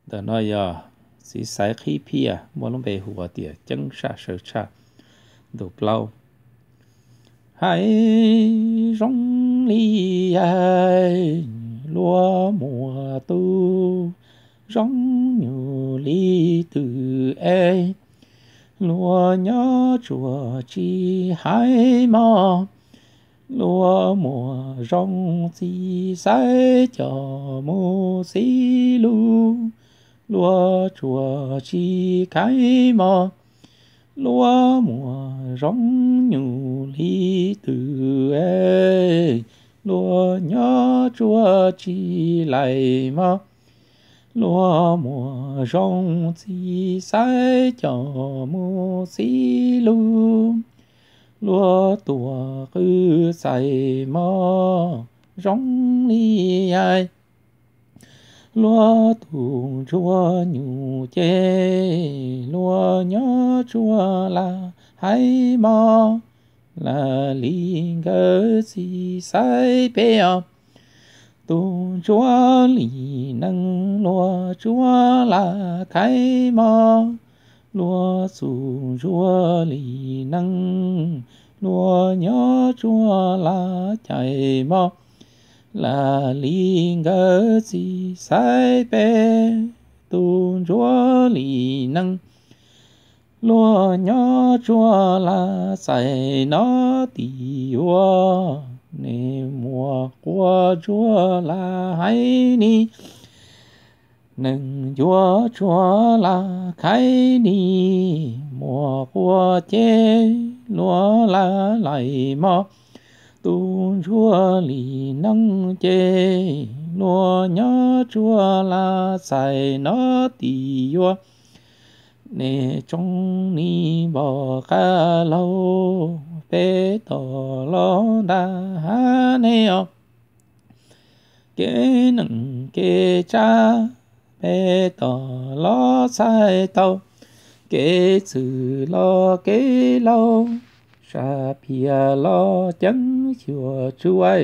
Ntawm no yog txiv xaiv qhib phiaj muaj lub npe hu ua tias Ceeb Saj Sawv Tshaj ntu plaub. Hais zoo li luag muaj tub zoo nyuj li twm es, luag nyob tsuas tsis hais mov. Luag muaj zoo txiv xaiv coj mus xib lug, luag tsuas tsis khaiv mov. Luag muaj zoo nyuj li twm es, luag nyob tsuas tsis laim mov. Luag muaj zoo txiv xaiv coj mus xib lug, luag tuaj qw txais mov zoo li hais. Luag tus ntsuag nyuj ces, luag nyob tsuas lam hais mov. Lam li nkawd txiv xaiv peb os, tus ntsuag li nees luag tsuas lam khaiv mov. Luag tus ntsuag li nees, luag nyob tsuas lam cais mov. Lam li nkawd txiv xaiv peb, tus ntsuag li nees, luag nyob tsuas lam txais nov tim yuav. Nees muaj quas ntsuag lam hais ni, nees ncuav tsuas lam khaiv ni. Muaj quas ces luag lam laim mov, tus ntsuag li nees ces, luag nyob tsuas lam txais nov tim yuav. Nej tsoom ni npog qab laug, peb tos los nram hav nej os. Kev neej kev tsav, peb tos los txhais tau. Kev txwj los kev laug, sab phiaj los ceeb xyuas tsuj.